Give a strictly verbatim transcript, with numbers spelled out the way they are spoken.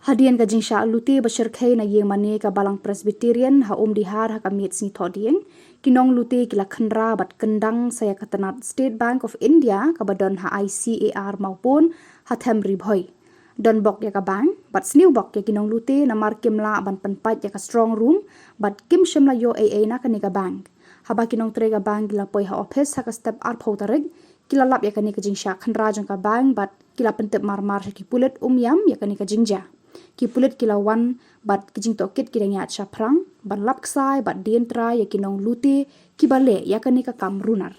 Hadien ka jingshah lute ba shyrkhei na ïing mane ka Balang Presbyterian ha Umdihar ha ka miet sngi Thohdieng, ki nonglute ki la khynra bad kyndang sa ïa ka tnat State Bank of India kaba don ha I C A R Mawpon ha Them Ri Bhoi. Don bok ïa ka bank bad sniew bok ïa ki nonglute namar kim lah ban pynpait ïa ka strong room bad kim shym la ïoh ei ei na kane ka bank. Haba ki nongtrei ka bank ki la poi ha ophis ha ka step arphew tarik, ki la lap ïa kane ka jingshah khynra jong ka bank bad ki la pyntip marmar sha ki pulit um ïam ïa kane ka jingjia. Ki pulit ki la wan bad ki jingtohkit ki dang ïaid shaphrang ban lap ksai bad dien trai ïa ki nonglute kiba leh ïa kane ka kam runar.